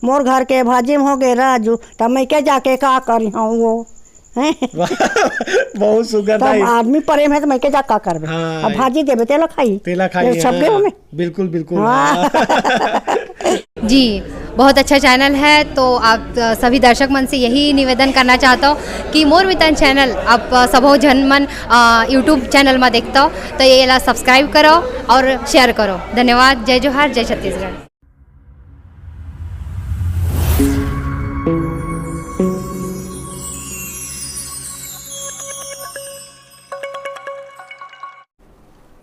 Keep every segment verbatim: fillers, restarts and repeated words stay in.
मोर घर के भाजी में हो गे राजू, त मैं के जाके का करी हूँ वो? हैं? वाह, बहुत सुघर तब दाई। आदमी प्रेम है त मैं के जा का करबे? हाँ, अब भाजी देबे तेला खाई। तेला खाई, ये सब हाँ। गेहूं में। बिल्कुल, बिल्कुल, हाँ। हाँ। जी, बहुत अच्छा चैनल है। तो आप, अ, सभी दर्शक मन से यही निवेदन करना चाहता हूँ कि मोर मितान चैनल आप, अ, सबो झन मन, अ, YouTube चैनल में देखता हो, तो ये ला सब्सक्राइब करो और शेयर करो। धन्यवाद। जय जोहार, जय छत्तीसगढ़।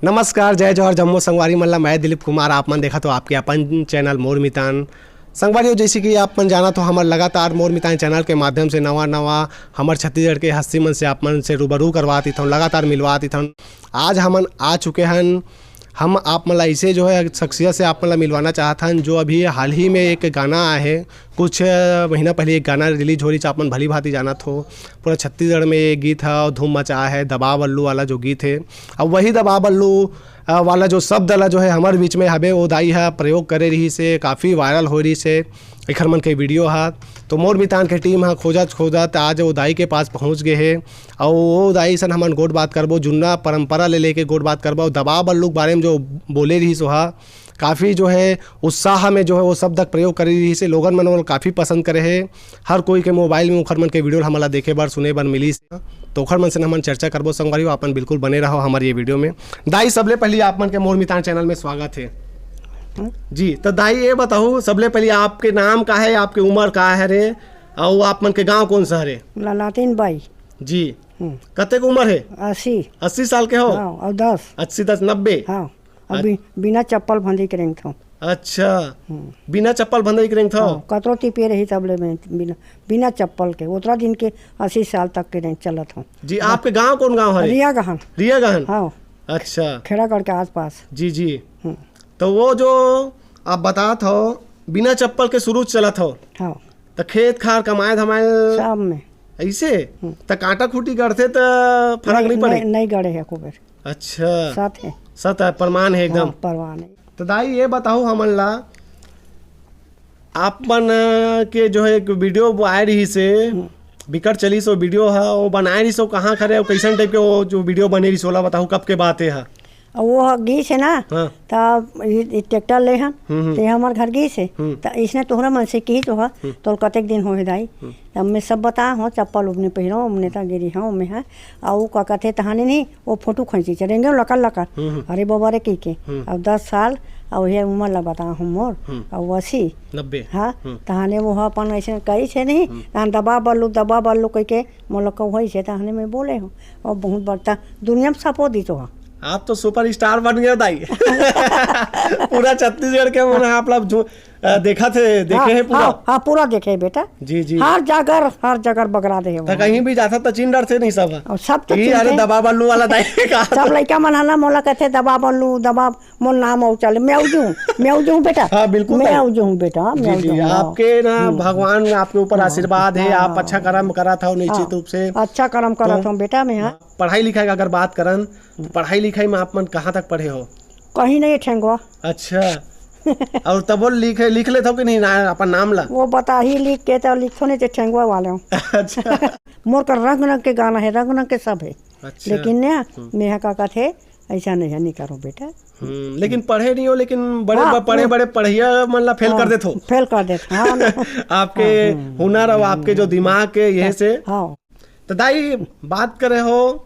नमस्कार, जय जोहार, जम्मो संगवारी मन ला। मैं दिलीप कुमार, आप मन देखत हो आपके अपन चैनल मोर मितान। संगवारी हो, जैसे कि आप मन जानत हो, हमर लगातार मोर मितान चैनल के माध्यम से नवा नवा हमर छत्तीसगढ़ के हस्ती मन से आप मन से रूबरू करवात इथन, लगातार मिलवात इथन। आज हमन आ चुके हन, हम आप मन ला ऐसे जो है शख्सियत से आप मन ला मिलवाना चाहत हन, जो अभी हाल ही में एक गाना आए है, कुछ महीना पहले एक गाना रिलीज हो रही, आप मन भली भांति जानत हो, पूरा छत्तीसगढ़ में ये गीत है और धूम मचा है, दबा बल्लू वाला जो गीत है। अब वही दबा बल्लू, अ, वाला जो शब्द ला जो है हमर बीच में हबे, वो दाई हा प्रयोग करे रही से, काफ़ी वायरल हो रही से एखर मन के वीडियो हा। तो मोर मितान के टीम हा खोजत खोजत आज वो दाई के पास पहुँच गए है। और वो दाई सन हमन गोठ बात करबो, जुन्ना परंपरा ले लेके गोठ बात करबो। दबा बल्लू के बारे में जो बोले रही सो हा, काफ़ी जो है उत्साह में जो है वो शब्द के प्रयोग करे रही से, लोगन मन ओला काफ़ी पसंद करे है। हर कोई के मोबाइल में ओखर मन के वीडियो हमन ला देखे बर, सुने बर मिलिस। तो ओखर मन से हमन चर्चा करबो। संगवारी हो, आप मन बिल्कुल बने रहो हमर ये वीडियो में। दाई, सबले पहली आप मन के मोर मितान चैनल में स्वागत है। हम्म। जी, तो दाई, ये बताओ, सबले पहली आपके नाम का है, आपके उम्र का है रे, और आप मन के गांव कौन सा हरे? ललातिन बाई। जी। हम्म। कतेक उम्र है? अस्सी। अस्सी साल के हो? हाँ, और दस। अस्सी, दस, नब्बे। हाँ। अब बि-, बिना चप्पल भंदी के रेंगथंव। अच्छा, हम्म। बिना चप्पल भंदी के रेंगथंव? हाँ, कतरो तिपिये रही तब ले मैं बिना, बिना चप्पल के, ओतरा दिन के अस्सी साल तक के रेंग चलत हूँ। जी, आपके गांव कौन गांव हरे? रिया गहन। रिया गहन? हाँ। अच्छा। खेड़ागढ़ के आसपास। जी, जी। हम्म। तो वो जो आप बतात हो, बिना चप्पल के शुरू चलत हो, हाँ। तो खेत खार कमाए धमाए सब में। ऐसे? हम्म। तो कांटा खूंटी गढ़थे तो फरक नहीं, नहीं पड़े? नहीं, नहीं गढ़े है एको बेर। अच्छा। सत है। सत है, प्रमाण है एकदम। हाँ, प्रमाण है। तो दाई, ये बताओ हमन ला, आप मन के जो है एक वीडियो आए रही से, हम्म। बिकट चली सो वीडियो है, वो बनाए रही सो कहाँ करे, वो कैसन टाइप के वो जो वीडियो बने रही सो, ओला बताओ, कब के बात है? और वो ह-, गीस है ना, हाँ। तब ये, ये ट्रैक्टर ले हन, हम्म, हम्म। तो ये हमार घर गीस है, हम्म। तो इसने तोहरा मन से की तो है, हम्म। तोर कतेक दिन हो है दाई? हम्म। तब मैं सब बता हूँ, चप्पल उबने पहिरो, उमने ता गिरी हूँ, मैं है। और वो का कहते तहाने नहीं, वो फोटो खींची चलेंगे लकर लकर। हम्म, हम्म। अरे बाबा रे, की के। हम्म। अब दस साल, और ये उम्र ला बता हूँ मोर, हम्म। और वो अस्सी। नब्बे। हाँ, हम्म। तहाने वो अपन ऐसे कही छे नहीं, हम्म। तहान दबा बल्लू, दबा बल्लू कह के मोला कहई छे, तहाने मैं बोले हूँ। और बहुत बड़ता दुनिया में सपो दी तो हाँ। आप तो सुपरस्टार बन गए दाई। पूरा छत्तीसगढ़ के मन आप लोग जो, अ, देखा थे, देखे हाँ, हैं पूरा? हाँ, हाँ, पूरा देखे बेटा। जी, जी। हर जगह, हर जगह बगरा दे तो वो। कहीं भी जाता तो चिन डरते नहीं सब। और सब तो ये अरे चिनते। दबा बल्लू वाला दाई का। सब लइका मन हला मोला कहते, "दबा बल्लू, दबा," मोर नाम अउ चले, मैं अउ जूं, मैं अउ जूं बेटा। हाँ, बिल्कुल मैं दाई। अउ जूं बेटा, मैं जी, अउ जी, जूं, हाँ। आपके ना हम्म। भगवान आपके ऊपर हाँ, आशीर्वाद है, हाँ, आप अच्छा हाँ। कर्म करत हो निश्चित हाँ। रूप से। अच्छा कर्म करत तो हूँ बेटा मैं, हाँ। पढ़ाई लिखाई का अगर बात करन, तो पढ़ाई लिखाई में आप मन कहाँ तक पढ़े हो? कहीं नहीं ठेंगवा। अच्छा। और तब वो लिखे, लिख लेत हो कि नहीं ना अपन नाम ला? वो बता ही लिख के तो लिखो नहीं तो ठेंगवा वाले हो। अच्छा। मोर कर रंग रंग के गाना है, रंग रंग के सब है। अच्छा। लेकिन ना, हम्म। मेहा का कहत हे, ऐसा नहीं है, नहीं करो बेटा। हम्म, लेकिन पढ़े नहीं हो, लेकिन बड़े हाँ, ब-, बड़े, वो बड़े पढ़िया मन ला फेल हाँ, कर देत हो। फेल कर देत, हाँ ना। आपके हाँ, हम्म, हुनर और हम्म, आपके जो हम्म, दिमाग के, ये हाँ, से। हाँ। तो दाई, बात करे हो,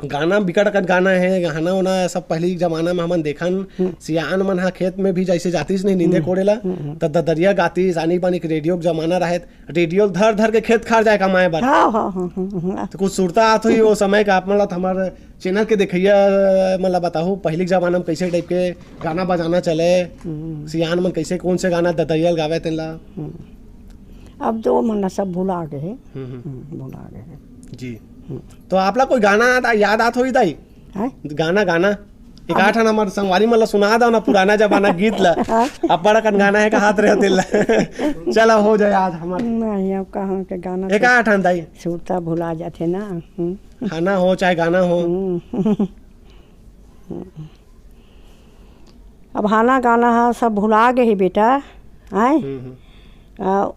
गाना बिकट अकन गाना है, गाना वाना सब पहली जमाना में हमन देखन, हम्म। सियान मन हा खेत में भी जैसे जातिस नहीं नींदे हम्म, कोड़े ला, हम्म, हम्म। त ददरिया गातिस, आनी बानी के रेडियो के जमाना रहे, रेडियो धर धर के खेत खार जाए कमाए बर। हाँ, हाँ, हाँ, हाँ, हाँ। तो कुछ सुरता आत होही वो समय का, आप मन ला तो हमारे चैनल के देखैया मन ला बताहू, पहली के जमाना में कैसे टाइप के गाना बजाना चले, हम्म। सियान मन कैसे कौन से गाना ददरिया ल गावे तेन ला। हम्म। अब तो मन ला सब भुला गए हैं। हम्म, हम्म। हम्म, भुला गए हैं। जी। हम्म। तो आप ला कोई गाना याद, याद आत होही दाई? हैं? गाना, गाना। एक अब आठ हमारे संगवारी मन ला सुना दो ना, पुराना जमाना गीत ला। हाँ। अब्बड़ अकन गाना है, कहात रहे तेन ला। चला, हो जाए आज हमार। नहीं, अब कहाँ के गाना एक तो आठ हन दाई। सुरता भुला जाथे ना। हम्म। खाना हो चाहे गाना हो। हम्म। अब हाना गाना हा सब भुला गए ही बेटा, आय? हम्म, हम्म। आ,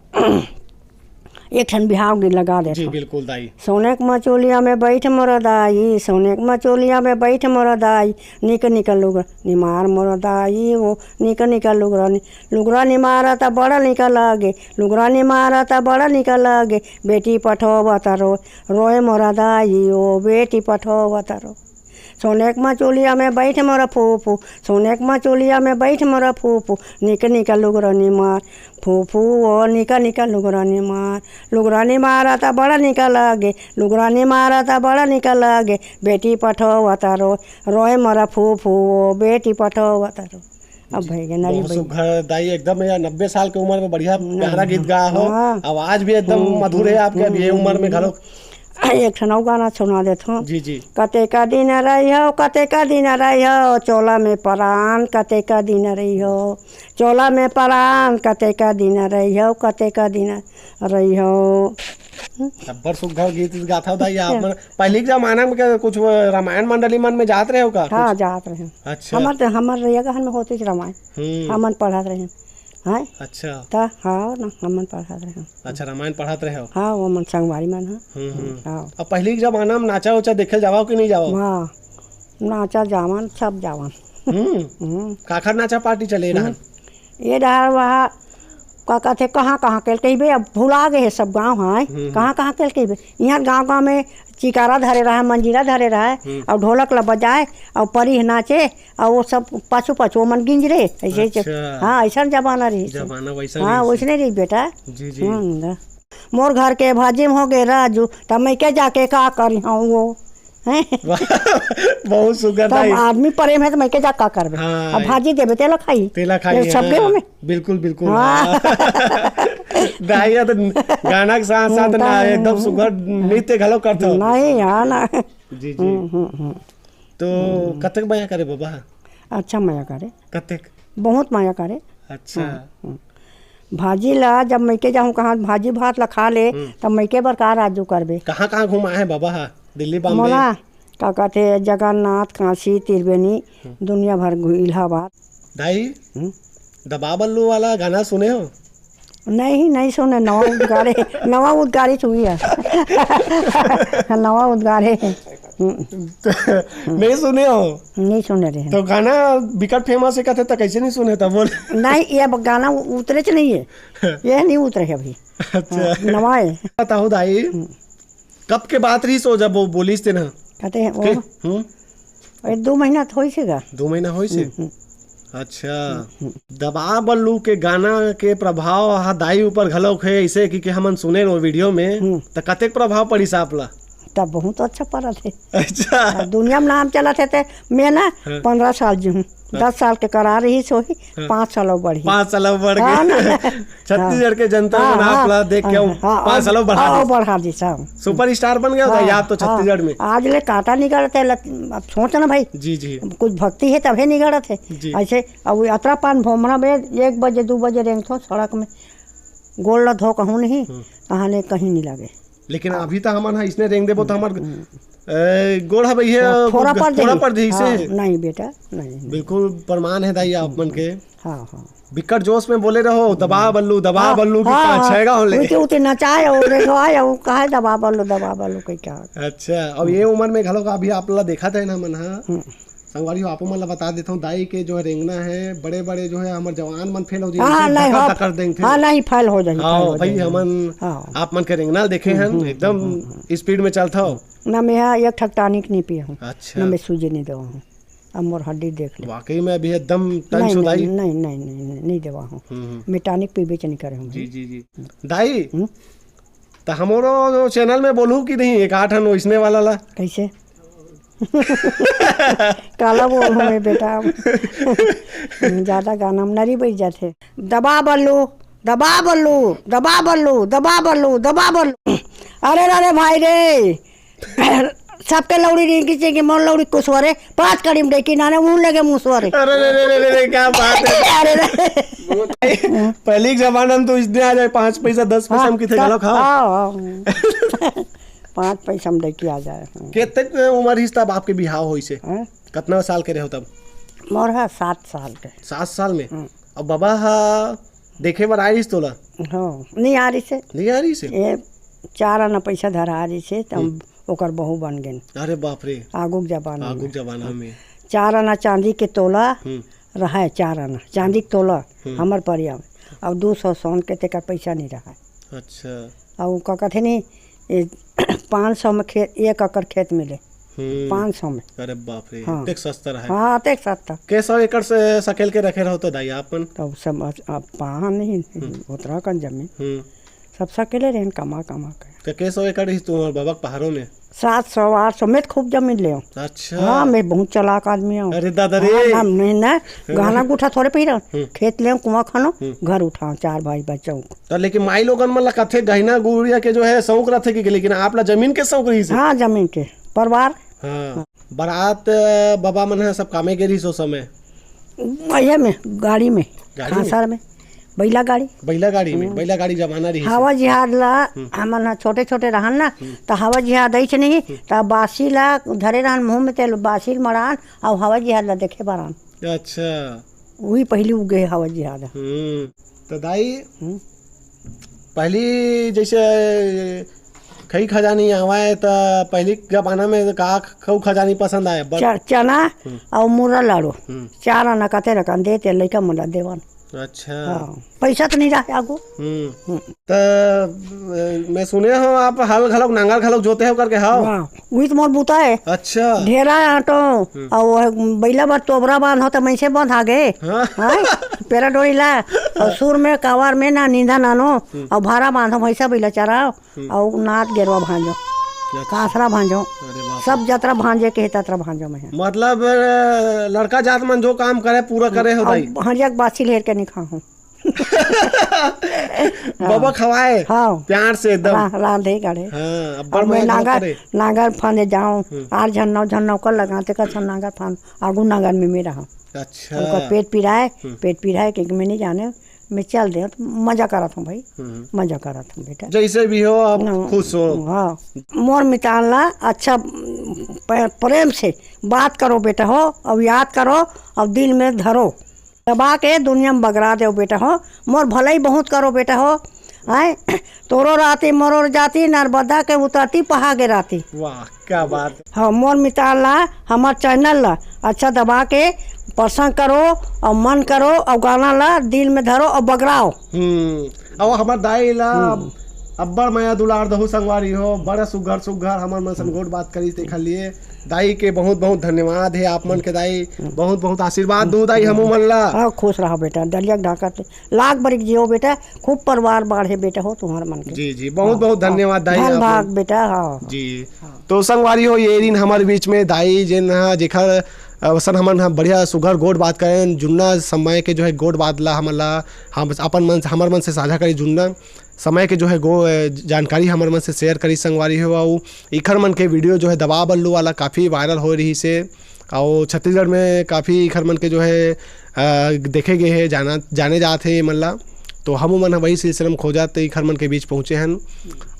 एक ठन बिहाव गीत लगा देत जी हँव। बिल्कुल दाई। सोने के मचोलिया में बैठ मोर दाई, सोने के मचोलिया में बैठ मोर दाई, निक निक लुगरा निमार मोर दाई, वो निक निक लुगरा नि-, लुगरा निमार त बड़ निक लागे, लुगरा निमार त बड़ निक लागे, बेटी पठोवत रोय, रोय मोर दाई, ओ बेटी पठोवत रोय। सोने के मचोलिया में बैठ मोर फूफू, सोने के मचोलिया में बैठ मोर फूफू, निक निक लुगरा निमार, फूफू ओ निक निक लुगरा निमार, लुगरा निमार त बड़ निक लागे, लुगरा निमार त बड़ निक लागे, बेटी पठोवत रोय, रोय मोर फूफू ओ बेटी पठोवत रोय। अब भइगे नारी बहुत बहिनी। सुघर दाई, एकदम यार, नब्बे साल के उम्र में बढ़िया प्यारा गीत गा हो। हाँ। आवाज भी एकदम हम्म, मधुर है हम्म, आपके, अब ये हम्म, उम्र में हम्म। घलो। एक ठन अउ गाना सुना देत हँव। जी, जी। कतेक दिन रहिहौ, कतेक दिन रहिहौ, चोला में परान, कतेक दिन रहिहौ, चोला में परान, कतेक दिन रहिहौ, कतेक दिन रहिहौ। अब्बड़ सुघर गीत गाथव दाई आप मन। पहिली के जमाना में का कुछ रामायण मंडली मन में जात रहेव का? हाँ, कुछ? जात रहेन। अच्छा। हमर त, हमर रइया घर में होतिस रामायण। हम्म। हमन पढ़त रहेन। हैं? अच्छा। त, हाँ ना, हमन पढ़त रहेन। अच्छा, रामायण पढ़त रहेव? हाँ, वो मन संगवारी मन ह। हम्म, हम्म। हाँ। अब पहिली के जमाना में नाचा उचा देखे ल जावव कि नहीं जावव? हाँ, नाचा जावन, सब जावन। हम्म। हम्म। काखर नाचा पार्टी चले रहन? हम्म। ये डहर वहाँ का कथे, कहाँ, कहाँ के कहिबे, अब भुला गे हे सब गाँव, हाँ, हम्म, हम्म। कहाँ, कहाँ के कहिबे। इहाँ गाँव, गाँव में चिकारा धरे रहय, मंजीरा धरे रहय, हम्म। अउ ढोलक ल बजाय, अउ परी ह नाचे, अउ वो सब पाछू, पाछू ओमन गिंजरे, अइसे, अइसे। अच्छा। हाँ, अइसन जमाना रहिस। जमाना वइसन हाँ, रहिस। वइसने रहिस बेटा। जी, जी। हम्म, द-, मोर घर के भाजी म होगे राजू, त मइके जाके का करिहौं वो, हैं? वाह, बहुत सुघर तब दाई। आदमी प्रेम हे त मइके जा का करबे? हाँ, अब ये भाजी देबे, तेला खाई। तेला खाई, ये सब हाँ। देबे में। बिल्कुल, बिल्कुल, हाँ। हाँ। दाई, ये तो गाना के साथ साथ ना, हम्म, एकदम सुघर नृत्य घलो करथव। नहीं, हाँ ना। जी, जी। हम्म, हम्म, हम्म। तो कतक मया करे बबा? अच्छा मया करे। कतक? बहुत मया करे। अच्छा। हम्म, हम्म। भाजी ला जब मइके जाहूँ कहाँ, भाजी भात ला खा ले, हम्म। तब मइके बर का राजू करबे? कहाँ, कहाँ घुमाए हे बबा हा? दिल्ली, बॉम्बे? मोला, का कथे, जगन्नाथ, काशी, त्रिवेणी, हम्म। दुनिया भर घु-, इलाहाबाद। दाई, हम्म? दबा बल्लू वाला गाना सुने हो? नहीं, नहीं सुने, नवा उद्गारे, नवा उद्गारे छुई है। नवा उद्गारे। हम्म। नहीं सुने हो? नहीं सुने रहे। तो गाना बिकट famous हे कथे, त कइसे नहीं सुने त बोल? नहीं, ये अब गाना उ-, उतरे च नहीं है। ये नहीं उतरे है अभी। अच्छा। हाँ, नवा है। बताओ दाई, हम्म। कब के बात रहिस वो जब वो बोलिस तेन ह? कहते हैं, के? वो हम्म? अरे, दू महीना तो होइस हे गा। दू महीना होइस हे? हम्म, हम्म। अच्छा। हम्म, हम्म। दबा बल्लू के गाना के प्रभाव ह दाई ऊपर घलोक हे, अइसे कि, कि हमन सुने वो video में, हम्म। त कतेक प्रभाव पड़िस आप ला? तब बहुत अच्छा पड़त हे। अच्छा। अब दुनिया में नाम चलत हे, ते मैं ना हाँ। पन्द्रह साल जीहूँ। हाँ। दस साल के करार रहिस होही, हाँ। पाँच साल अउ बढ़ी। पाँच साल अउ बढ़ हाँ, गे। ना। छत्तीसगढ़ के जनता हाँ, मन आप हाँ, ला देख के हाँ, अउ हाँ, पाँच अउ, साल अउ बढ़ा अउ दिस। बढ़ा दिस, हाँ। Superstar बन गया था हाँ, आप तो हाँ। छत्तीसगढ़ में। आज ले कांटा निकलत हे, लत-, अब सोच ना भाई। जी, जी। कुछ भक्ति हे तभे निकलत हे। जी। अइसे अब यात्रा पान भोमरा में एक बजे, दू बजे रेंगथों सड़क में, गोड़ ला धो कहूँ नहीं, हम्म। तहाने कहीं नहीं लगे। लेकिन हाँ। अभी त हमन ह इसने रेंग देबो त हमर, हम्म। ए, गोड़ ह भैया हाँ, फोड़ा कुछ पड़ फोड़ा जाही। पड़ जाही से। हाँ, नहीं बेटा, नहीं, नहीं। बिल्कुल प्रमाण हे दाई आप मन के। हाँ, हाँ। बिकट जोश में बोले रहो, "दबा बल्लू, दबा हाँ, बल्लू" की हाँ, पाँच हाँ। छह गाँव ले। उते, उते नचाए अउ रेंगवाए अउ कहे, "दबा बल्लू, दबा बल्लू" कहि क्या। अच्छा, अब ये उम्र में घलो का अभी आप ला देखत हे ना मन ह। हम्म। संगवारी हो, आपो मन ला बता देथव, दाई के जो है रेंगना है, बड़े-बड़े जो है हमर जवान मन फेल हो जाही, हाँ, ऐसे नहीं, धकर, हाँ, धकर देंगथे। हाँ, नहीं, फेल हो जाही, हाँ, फेल हो भाई, जाही। हमन हाँ। आप मन के रेंगना ल देखे हम्म, हन, हम्म, एकदम हम्म, हम्म। Speed में चलथव। ना मैं हा एक ठक tonic नहीं पिए हूँ, अच्छा। ना मैं सूजी नहीं देवा हूँ। अब मोर हड्डी देख ले। वाकई में अभी एकदम नहीं, टंच हो नहीं, दाई। नहीं, नहीं, नहीं, नहीं, नहीं देवा हूँ। हम्म, हम्म। मैं tonic पीबे च नहीं करे हूँ जी, भाई। जी, जी। दाई, हम्म? त हमरो channel में बोलहू कि नहीं, एक आठ ठन वइसने वाला ला? कइसे? काला बोलहूँ मैं बेटा? ज्यादा गाना में नरी बज जाथे। दबा बल्लू, दबा बल्लू, दबा बल्लू, दबा बल्लू, दबा बल्लू। अरे रे, अरे भाई रे, सबके लौड़ी रिंकी चिंकी, मोर लौड़ी कुसवरे, पाँच कड़ी में डेकी नाने, उन लगे मुसवरे। अरे रे रे रे रे, क्या बात है। अरे रे। पहली के जमाना में तो इसने आ जाए, पाँच पैसा, दस पैसा हाँ, में किथे तब, घलो खाओ। हाँ, हाँ। पाँच पैसा में डेकी आ जाए। हाँ। केतक उम्र हिस तब आपके बिहाव होइस हे? हाँ? कतना साल के रहो तब? मोर हा सात साल के। सात साल में? हम्म। अब बबा हा देखे बर आए रहिस तोला? हाँ, नहीं आ रहिस हे। नहीं आ रहिस हे? ये चार आना पैसा धरा रहिस हे, त हम ओकर बहू बन गेन। अरे बाप रे। आगू के जमाना आगू में। के जमाना में। चार आना चांदी के तोला हम्म। रहय, चार आना चांदी के तोला हम्म। हमर परिया में। अउ दू सौ सोन के तेकर पैसा नहीं रहय। अच्छा। अउ का कथे नहीं, ये पाँच सौ में खेत, एक एकड़ खेत मिले। हम्म। पाँच सौ में। अरे बाप रे, हाँ। अतेक सस्ता रहय। हाँ, अतेक सस्ता। के सौ एकड़ से सकेल के रखे रहो तो दाई आप मन? तब सब अच-, अब पहा नहीं, हम्म। उतरा कन जमीन। हम्म। सब सकेले रहेन कमा कमा के। तो के सौ एकड़ रहिस तुम्हार बाबा के पहाड़ों में? सात सौ, आठ सौ में तो खूब जमीन ले। अच्छा। हाँ, मैं बहुत चालाक आदमी हूँ। अरे दादा रे। हाँ, ना, नहीं ना, गहना गुठा थोड़े पहिरा। हम्म। खेत ले कुआं खानो, हम्म। घर उठाओ, चार भाई बचाओ। तो लेकिन माई लोगन मन ला कथे गहना गुड़िया के जो है शौक रथे कि, लेकिन आप ला जमीन के शौक रहिस हे? हाँ, जमीन के, परिवार। हाँ। बारात, अ, बाबा मन ह सब कामे गे रहिस ओ समय? ये में, गाड़ी में, गाड़ी में? खांसर में, बैला गाड़ी। बैला गाड़ी में, हम्म। बैला गाड़ी जमाना रहिस हे। हवा जिहाद ला, हम्म। हमन ह छोटे छोटे रहन ना, हम्म। त हवा जिहाद अइस नहीं, हम्म। त बासी ला धरे रहन मुंह में, तेल बासी ल मड़ान, अउ हवा जिहाद ला देखे बर आन। अच्छा। वही पहली उगे हवा जिहाद। हम्म। तो दाई, हम्म। पहली जैसे खई खजानी आवे, तो पहली जमाना में का खऊ खजानी पसंद आए? बड़- च-, चना हम्म। अउ मुर्रा लाड़ू। हम्म। चार आना कते रकन देते, लइका मन ला देवन। अच्छा। हाँ, पैसा तो नहीं रहे आगू। हम्म। हम्म। तो, अ, मैं सुने हो आप हल घलोक, नांगर घलोक जोते हो करके, हाँ? हाँ। उही तो मोर बूता हे। अच्छा। ढेरा आटो, हम्म। अउ वो बैला बर तोबरा बांधो त मइसे बंधा गे। हाँ। हाँ? पेरा डोरी ला, अउ सुर में, कावर में ना नींदा नानो, हम्म। अउ भारा बांधो, भैंसा बैला चराओ, हम्म। अउ नात गेरवा भांजो, अच्छा। कांसरा भांजो, अरे बाप रे। सब जतरा भांजे के हे, ततरा भांजो में हे। मतलब, अ, लड़का जात मन जो काम करे, पूरा करे हो अउ दाई? हरिया के बासी ल हेर के नहीं खाहूँ। बाबा खवाए, हाँ। प्यार से एकदम। रा-, रांधे गढ़े। हाँ, अब्बड़ अउ मैं मया घलो नांगर, करे। नांगर फांदे जाऊं, हम्म। आठ झन, नौ झन नौकर लगाते, कछन नांगर फांद, आगू नांगर में मैं रहा। अच्छा। उनका पेट पिराए, हम्म। पेट पिराए, क्योंकि मैं नहीं जाने, मैं चल दे, तो मजा करत हूँ भाई, हम्म। मजा करत हूँ बेटा। जैसे भी हो, आप हाँ, खुश हो। हाँ। मोर मितान ला अच्छा, प-, प्रेम से बात करो बेटा हो, अब याद करो, अब दिल में धरो। दबा के दुनिया में बगरा देव बेटा हो, मोर भलाई बहुत करो बेटा हो। आय, तोरो राती मोरो जाती, नर्मदा के उतरती पहा गे राती। वाह, क्या बात। हाँ, मोर मितान ला, हमार चैनल ला अच्छा दबा के पसंद करो अउ मन करो अउ गाना ला दिल में धरो अउ बगराओ। हम्म, अउ हमार दाई ला हम्म। अब्बड़ मया दुलार दहू संगवारी हो, बड़ा सुघर सुघर हमर मन सन गोठ बात करी तेखर लिए। दाई के बहुत बहुत धन्यवाद हे, आप मन के दाई बहुत बहुत आशीर्वाद दू दाई हमू मन ला। हाँ, खुश रहा बेटा, डलिया के ढाका ते लाख बरिक जियो बेटा, खूब परिवार बाढ़े बेटा हो तुम्हार मन के। जी, जी, बहुत, हाँ, बहुत हाँ। धन्यवाद दाई धन आप भाग मन। बेटा, हाँ। जी। हाँ। तो संगवारी हो, ये दिन हमारे बीच में दाई जेन ह, जेखर, अ, वसन हमन ह बढ़िया सुघर गोठ बात करेन, जुन्ना समय के जो है गोठ बात ला हमन ला, हम अपन मन से, हमर मन से साझा करी जुन्ना समय के जो है गो-, अ, जानकारी हमर मन से share करी संगवारी हो। अउ इखर मन के video जो है दबा बल्लू वाला काफ़ी viral हो रहिस हे, अउ छत्तीसगढ़ में काफ़ी इखर मन के जो है, अ, देखे गे हे, जाना, जाने जात हे ये मन ला। तो हमू मन ह वही सिलसिला में खोजत इखर मन के बीच पहुँचे हन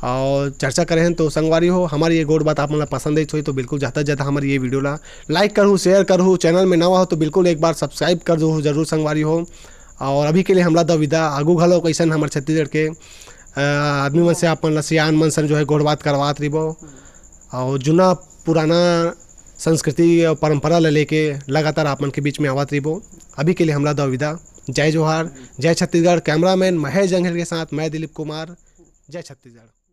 अउ चर्चा करे हन। तो संगवारी हो, हमारी ये गोठ बात आप मन ला पसंद आइस होही तो बिल्कुल जादा जादा हमारी ये video ला like करहू, share करहू, channel में नवा हो तो बिल्कुल एक बार subscribe कर दो जरूर संगवारी हो। अउ अभी के लिए हमला दो विदा, आगू घलो कैसन हमर छत्तीसगढ़ के, अ, आदमी मन से, अपन ला सियान मन सन जो है गोठ बात करवात रहिबो। अउ जुन्ना पुराना संस्कृति अउ परंपरा ला लेके लगातार आप मन के बीच में आवत रहिबो। अभी के लिए हमला दो विदा। जय जोहार, जय छत्तीसगढ़। Cameraman महेश जंघेल के साथ मैं दिलीप कुमार। जय छत्तीसगढ़।